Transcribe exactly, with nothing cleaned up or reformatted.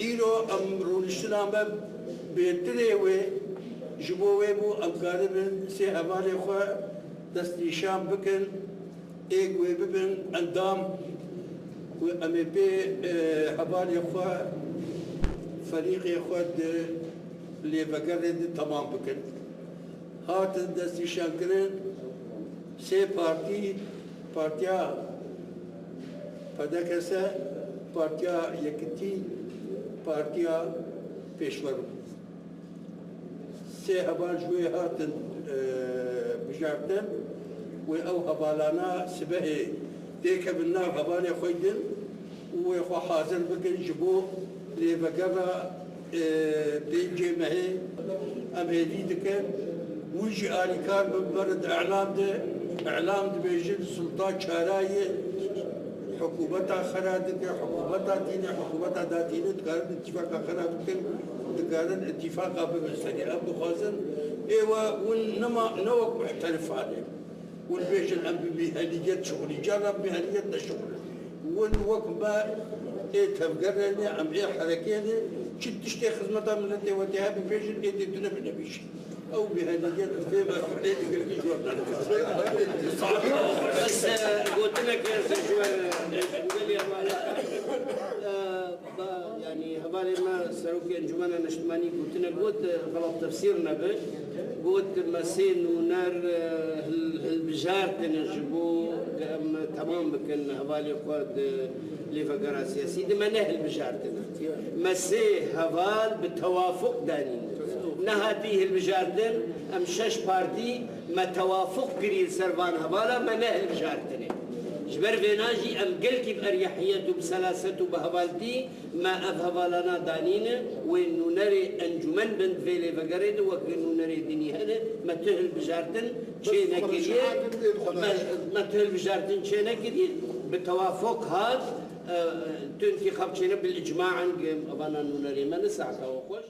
Îro em rûniştina me bêtirê wê, ji bo wê bû em karibin sê hevalê xwe destnîşan bikin, ê ku wê bibin endam, ku em ê pê, e, hevalê xwe, ferîqê xwe di lêvegerê de temam bikin. Hatin destnîşankirin sê partî, Partiya P D K S, Partiya Yekitî, Partiya Pêşverû. Sê heval ji wê hatin, e, bijartin. Wê ew hevalana sibehê têkevin nav hevalê xwe din û wê xwe hazir bikin ji bo lêvegera, e, pêncê mehê. Em hêvî dikin, hûn jî alîkar bin, berin îlam de, îlam dibêjin, sultan çara ye, hikûmeta xera dike, hikûmeta tîne, hikûmeta datîne, dikarin îtîfaka xera bikin, dikarin îtîfaka bibin serî. Em dixwazin êwe hûn nema, ne wek muhterifan e. Hûn bêjin, em bi mîheniyet şixulî, carna mîheniyet neşixulin. Hûn wek me ê tevgerê ne, em ê herekê ne, çi tiştê xizmeta miletê we tê hebe bêjin, ê dê tune binebêjin. Ew mîheniyet vê merhûlê digirgî ji we berdin. Bes, e, gotinek ez ji we, e, ji bo gelê hevalê, e, Ba, yanî hevalê me Serokê Encûmena Niştimanî gotine got, e, xelat tefsîr nebe. Got, me sê nûner, e, hil-, hilbijartine ji bo em temam bikin hevalê xwe di lêvegera siyasî de. Me ne hilbijartine. Me sê heval bi tewafuq danîne. Nehatî hilbijartin, em şeş partî me tewafuq kirî li ser van hevala, me ne hilbijartine. Ji ber vêna jî em gelkî bi eryehiyet û bi selaset û bi hevaltî me ev hevalana danîne, wê nûnerê encûmen bin di vê lêvegerê de, wek nûnerê dinî hene, me tu hilbijartin çê nekiriye, me, me tu hilbijartin çê nekiriye, bi tewafuq hat, e, tu întîxab çêne bil îcma, evana nûnerê me ne saeta we xweş.